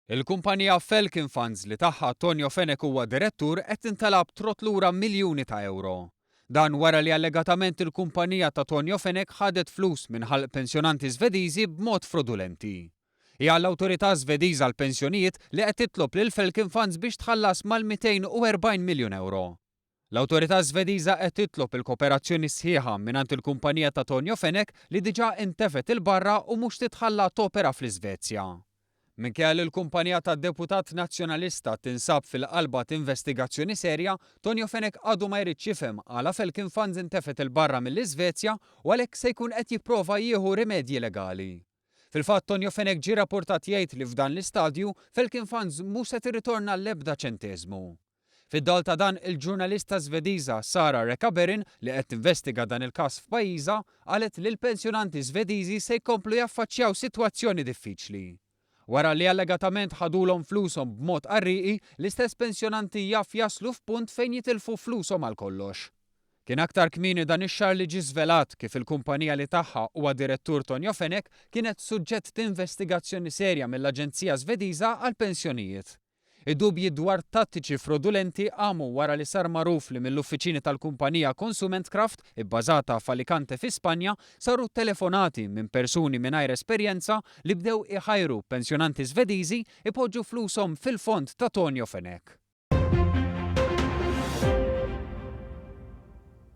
Il-kumpanija Falcon Funds li tagħha Tonio Fenech huwa direttur qed tintalab trodd lura miljuni ta' ewro. Dan wara li allegatament il-kumpanija ta' Tonio Fenech ħadet flus minn ħalq pensjonanti Svediżi b'mod frodulenti. Hija l-Awtorità Svediża għall-Pensjonijiet li qed titlob lil Falcon Funds biex tħallas mal-240 miljun ewro. L-Awtorità Svediża qed titlob il-kooperazzjoni sħiħa mingħand il-kumpanija ta' Tonio Fenech li diġà intefgħet 'il barra u mhux titħalla topera fl-Iżvezja. Minkejja li l-kumpanija tad-deputat Nazzjonalista tinsab fil-qalba t'investigazzjoni serja, Tonio Fenech għadu ma jridx jifhem għala Falcon Funds intefgħet 'il barra mill-Iżvezja u għalhekk se jkun qed jipprova jieħu rimedji legali. Fil-fatt Tonio Fenech ġie rapportat jgħid li f'dan l-istadju, Falcon Funds mhux se tirritorna l-ebda ċenteżmu. Fid-dawl ta' dan, il-ġurnalista Svediża Sara Rekaberin, li qed tinvestiga dan il-każ f'pajjiżha, qalet li l-pensjonanti Svediżi se jkomplu jaffaċċjaw sitwazzjoni diffiċli. Wara li allegatament ħadulhom flushom b'mod qarrieqi, l-istess pensjonanti jaf jaslu f'punt fejn jitilfu flushom għal kollox. Kien aktar kmieni dan ix-xahar li ġie żvelat kif il-kumpanija li tagħha huwa direttur Tonio Fenech kienet suġġett t'investigazzjoni serja mill-Aġenzija Svediża għall-Pensjonijiet. Id-dubji dwar tattiċi frodulenti qamu wara li sar magħruf li mill-uffiċini tal-kumpanija Konsumentkraft, ibbażata f'Alicante fi Spanja, saru telefonati minn persuni mingħajr esperjenza li bdew iħajru pensjonanti Svediżi jpoġġu flushom fil-fond ta' Tonio Fenech.